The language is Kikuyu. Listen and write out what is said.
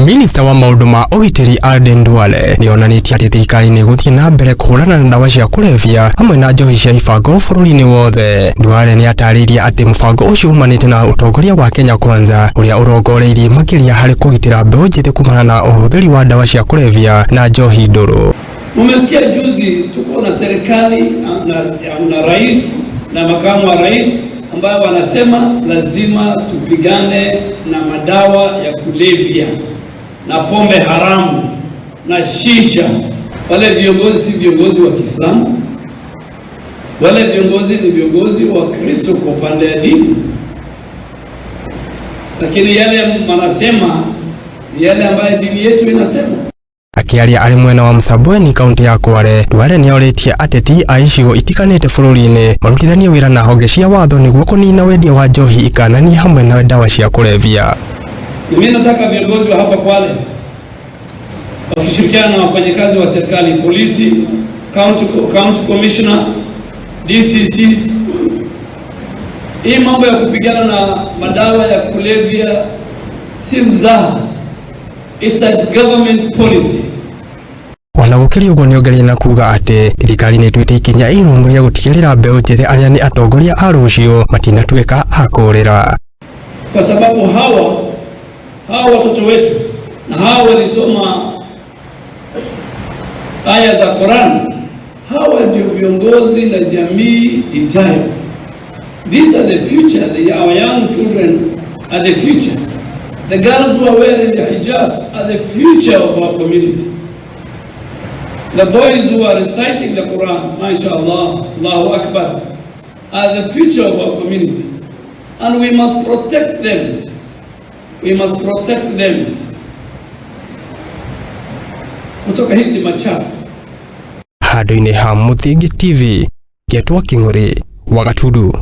Minista wa maũndũ ma ũgitĩri Aden Duale nĩ onanĩtie atĩ thirikari nĩ ĩgũthiĩ na mbere kũhũrana na ndawa cia kũrebia hamwe na njohi cia ibango bũrũri-inĩ wothe. Duale nĩ atarĩirie atĩ mũbango ũcio umanĩte na ũtongoria wa Kenya Kwanza ũrĩa ũrongoreirie makĩria harĩ kũgitĩra mbeũ njĩthĩ kumana na ũhũthĩri wa ndawa cia kũrebia na njohi ndũrũ. Mumesikia juzi tuko na serikali na rais na makamu wa rais ambayo wanasema lazima tupigane na madawa ya kulevya na pombe haramu na shisha. Wale viongozi si viongozi wa Kiislamu, wale viongozi ni viongozi wa Kristo kwa upande ya dini, lakini yale wanasema ni yale ambayo dini yetu inasema. Akĩaria arĩ mwena wa Msambweni, kaunti ya Kwale, Duale nĩorĩtie ateti a icigo itiganĩte bũrũri-inĩ marutithanie wĩra na honge cia watho nĩguo kũnina wendia wa njohi ikananie hamwe na ndawa cia kũrebia. Mimi nataka viongozi wa hapa Kwale wakishirikiana na wafanyakazi wa serikali, polisi, county commissioner, DCCs, hii mambo ya kupigana na madawa ya kulevya si mzaha. It's a government policy. Ona gũkĩrĩ ũguo, nĩongereire na kuga atĩ thirikari nĩ ĩtuĩte ikinya irũmu rĩa gũtigĩrĩra mbeũ njĩthĩ arĩa nĩ atongoria a rũciũ matinatuĩka a kũũrĩra. Kwa sababu hawa watoto wetu na hawa walisoma aya za Quran, hawa ndio viongozi na jamii ijayo. These are the future. Our young children are the future. The girls who are wearing the hijab are the future of our community. The boys who are reciting the Quran, mashallah, Allahu Akbar, are the future of our community. And we must protect them. We must protect them kutoka hizi machafu. Handũ-inĩ ha Mũthingi TV, ngetwo Kĩng'ũri wa Gatundu.